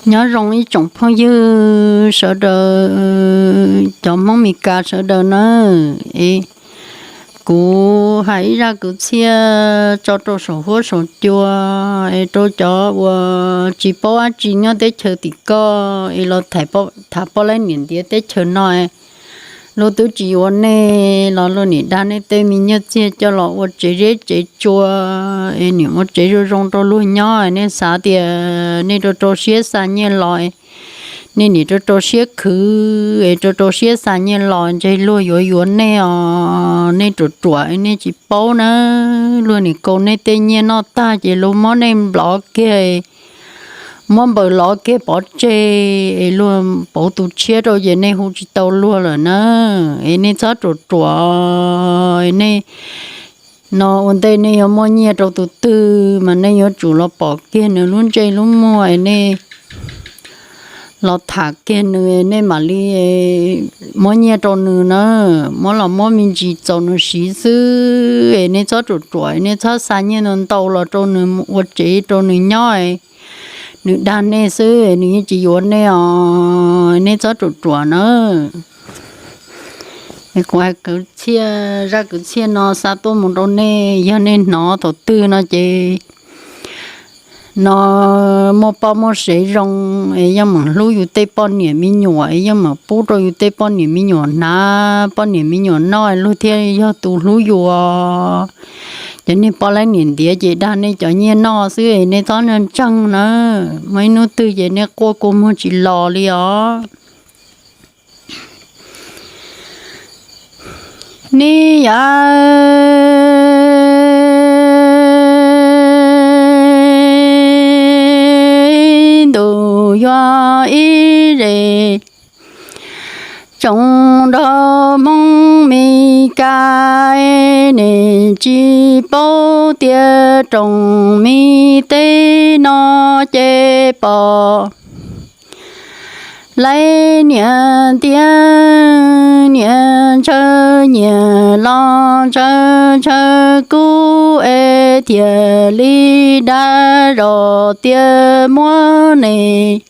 Nyob zoo ib tsoom phooj ywg sawv daws, cov Hmoob Mes Kas sawv daws nawb. Es kuv hais ib zaj kwv txhiaj tso rau saum huab saum cua, es rau cov uas tsis paub dab tsi nyob teb chaws tim ko, es los tham poj laib niam ntiav teb chaws no. Luag twb tsis yuav nej los luag nim dag nej tej me nyuag txiag coj los ua tsev zeb tsev tsua, es nim ua tsev zoo zoo rau luag nyob, nej xav tias nej rau rau siab xa nyiaj los, nej nim rau rau siab khwv, es rau rau siab xa nyiaj los ntshe luag yuav yuav nej os. Nej ruam ruam nej tsis paub na, luag nim kaus nej tej nyiaj noj tag ces luag muab nej nplov kiag, muab npaws lov kiag pov tseg, es luag pauv tus tshiab rau ces nej hu tsis tau luag lawm na. Es nej txhob ruam ruam, nej no ua ntej nej yuav muab nyiaj rau tus twg mas nej yuav tsum los pom kiag nws lub ntsej lub muag, es nej los tham kiag nws, nej mam li muab nyiaj rau nws na. Muab los muab me ntsis txaus nws siv xwb, es nej txhob ruam ruam, nej txhob xa nyiaj ntau ntau los rau nws ua tsev rau nws nyob, nws dag nej xwb, nws yeej tsis yuav nej os. Nej txhob ruam ruam na. Kuv hais kwv txhiaj, zaj kwv txhiaj no xa tuaj mus rau nej, yog nej hnov thaum twg no ces no muaj poj muaj sev zoo, es yeej meem hlub yus tej poj niam me nyuam, es yeej meem pub rau yus tej poj niam me nyuam hnav, poj niam me nyuam noj, luag thiaj yog tus hlub yus. Cov niag poj laib niam ntiav ces dag nej cov nyiaj noj xwb, es nej txhob ntseeg na. Muaj ib hnub twg ces nej quaj kua muag tsis los li os. Neb yav ntuj yuav ib zes tsoom nrog Hmoob Mes Kas, neb tsis paub tias tsoom mi teb no ces pom laib niam ntiav, niam ntshaw nyiam los ntshaw ntshaw kub es thiaj li dag zog tias muab neb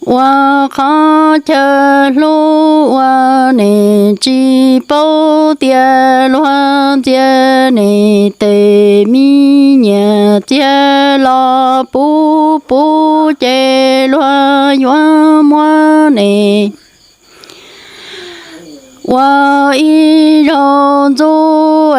ua qhov chaw hlub, ua neb tsis paub tias luag ntxias neb tej mi nyiam txiag los pub pub ces luag yuav muab neb ua ib zaug ntxub,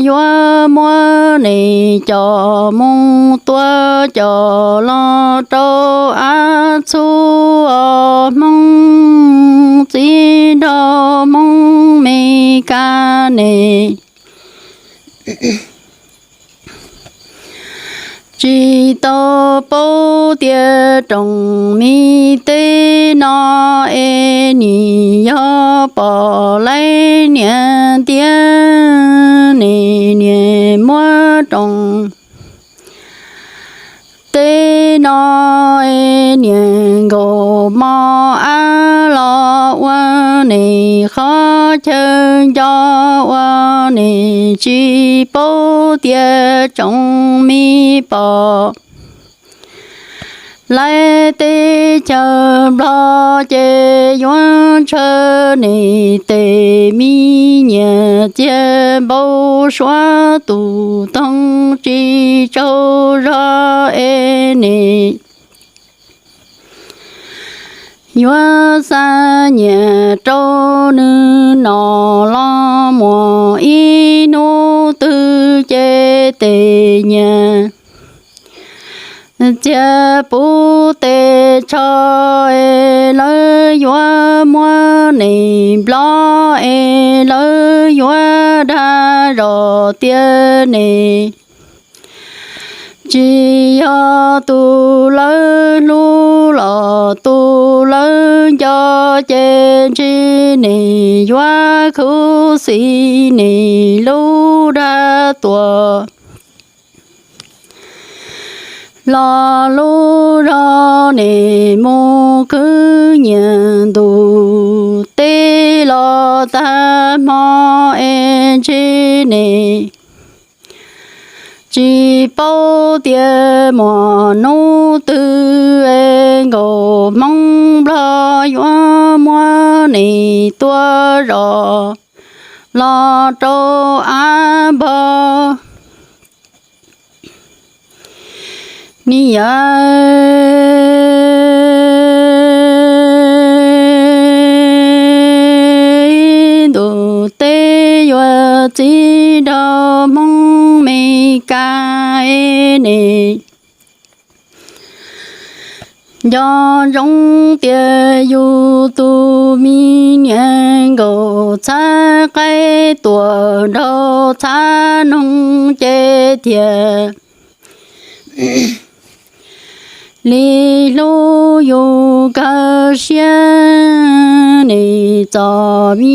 yuav muab neb coj mus tua coj los rau av txhub os. Hmoob txiv nrog Hmoob Mes Kas, neb tsis tau paub tias tsoom mi teb no es neb yog pom laib niam ntiav, neb niam muab tsoom teb no es niam nkaus mos av los ua neb qhov chaw nco, ua neb tsis paub tias tsoom mi pom laib teb chaws Nplog ces yuav ntshaw neb tej mi nyiam txiag npau suav tus toog tsis tsaug zog es neb yuav xa nyiam rau nws noj los muaj ib hnub twg ces tej nyiam txiag puv tej tsho es lawv yuav muab neb nplov es lawv yuav dag zog tias neb tsis yog tus lawv hlub los tus lawv nco ces ntshe neb yuav khuv xim neb lub dag tuag los lub zog neb mus khwv nyiam ntuj teb los tag hmo es ntshe neb tsis paub Paub tias muaj hnub twg es nkauj Hmoob Nplog yuav muab nws tua zom los rau av npog. Niam yawm, ntuj teb yuav txi nrog Hmoob Mes Kas es nws nco ntsoov tias yus tus me niam nkaum txhab qaib tuam nraug txhab noog ces thiaj li hlub yus kawg siab. Nws txoj me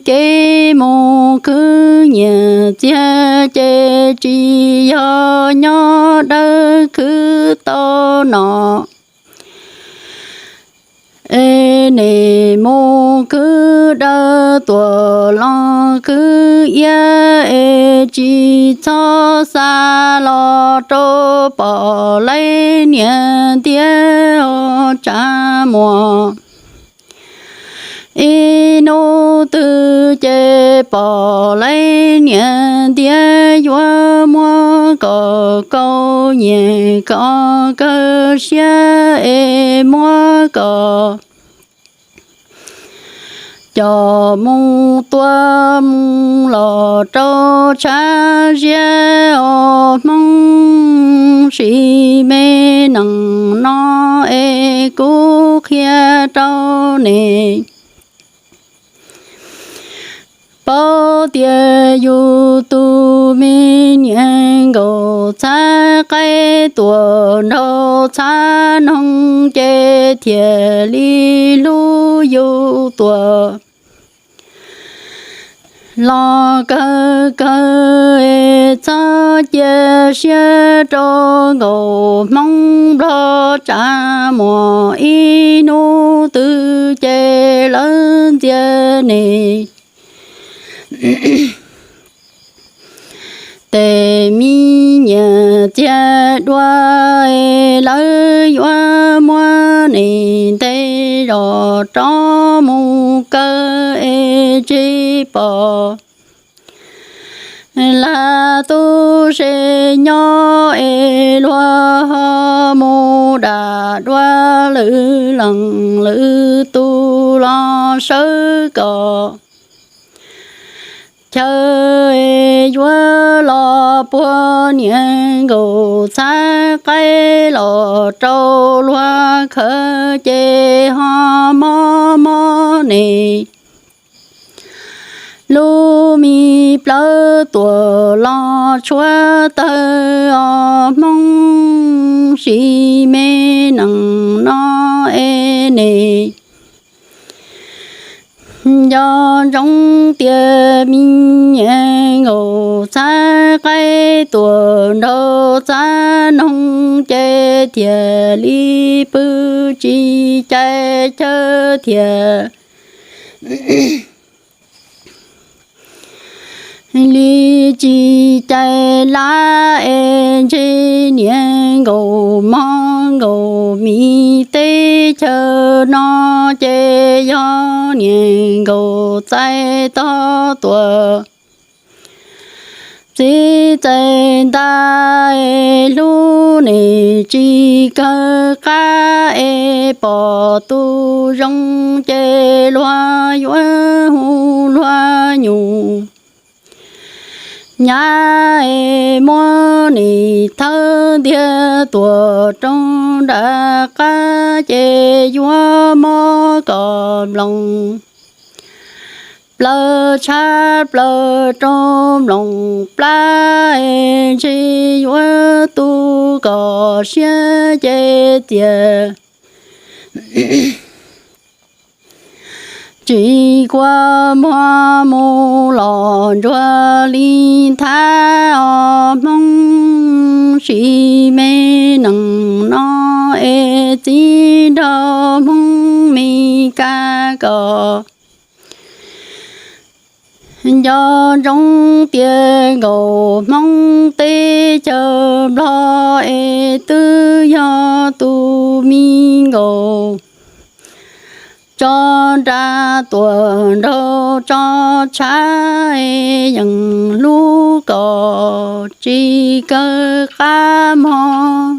kev mus khwv nyiaj txiag ces tsis yog nyob dawb khwv tau nom. Es nws mus khwv dawb tuam los khwv iab es tsis txhob xa los rau pom lawv niam ntiab tsa muag. Ib hnub twg ces pom lawv niam ntiab yuav muab kom kaus nyiaj kom kawg siab es muab kom coj mus tua mus los rau tshav ziab os Hmoob. Sim me neej no es kuv qhia rau neb paub tias yus tus me niam nkaum txhab qaib tuam nraug txhab noog ces thiaj li hlub yus tuam los kawg kawg es txhob cia siab rau nkaus Hmoob Nplog tsa muag. Ib hnub twg ces lawv ntxias nws tes me nyiaj txiag dua es lawv yuav muab nws ntes zos rov mus kaw es tsis pom lawv tub se nyob es luag ho mus dam dua lwm leej lwm tus los sawv kom chaw es yuav los puag niam nkaum txhab qaib los rau luag khawv ces ho mob mob nws lub me plawv tuam los tshuav tawg os Hmoob. Sim me neej no es nws nco ntsoov tias me nyiam nkaus txhab qaib tuam nraug txhab noog ces thiaj li pw tsis cai chaw thiaj li tsis cai lab es ntshe niam nkaus mog nkaus mis teb chaws no ces yog niam nkaus txais tog tuam txiv txais nta es hlub nws tsis kawg qab es pom tus zoo ces luag yuav hu luag nyuam nyab es muab nws thawb ntiag tuam rau nram qab ces yuav mob kom nploos plaws tshab plaws rau nploos plab es ntshe yuav tu kom siab ces tias tsis kua muag mus los ntsuag li nthab os Hmoob. Sim me neej no es txiv nraug Hmoob Mes Kas kom Nco ntsoov tias nkaus Hmoob teb chaws Nplog es twb yog tus me nkaus tso nra tuam nraug tso tshav, yeej hlub kom tsis kawg qab mog.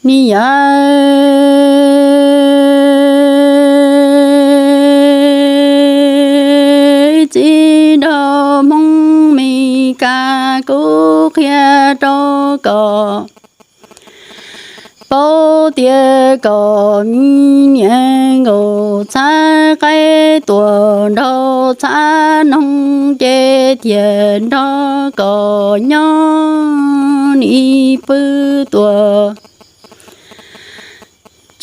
Ni yawm txiv nraug Hmoob Mes Kas, kuv qhia rau koj paub tias koj me niam nkaus txhab qaib tuam nraug txhab noog ces thiaj nrog koj nyob nim pw tuaj.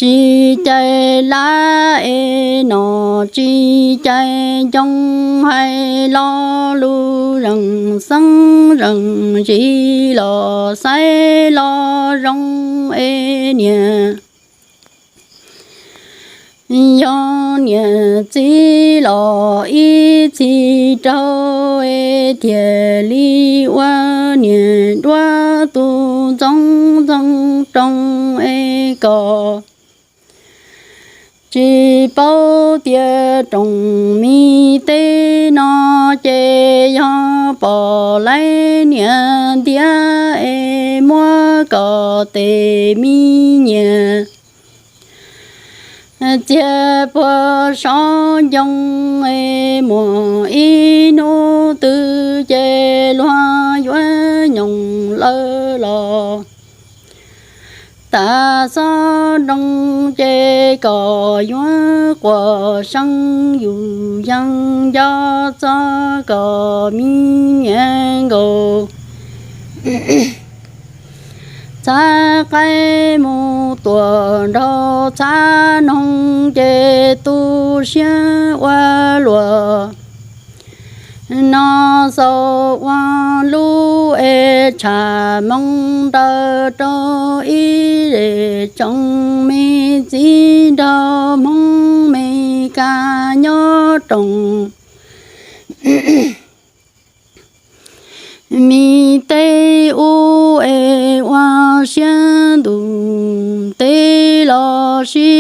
Tsis cais lab es nom tsis cais ncoo, hais lo lus zeem xeeb zeem zis los xaiv lo zoo es niam yog niam txiv los ib txhis raug es thiaj li ua niam duab tus ntxoov ntxoo roog es koj tsis paub tias rooj me teb no ces yog pom laiv niam ntiav es muab koj tes me nyiam txiag puag saum ncoo es muaj ib hnub twg ces luag yuav nyoos lawm los tas xob nroo ces koj yuav quaj seeb yus yees nco txog koj me niam nkaus txhab qaib mus tuam nraug txhab noog ces tu siab ua luaj no xaus ua lub es tshaj moo ntawd rau ib zej tsoom me txiv nraug Hmoob Mes Kas nyob rooj me teb ub es ua siab ntuj teb los sib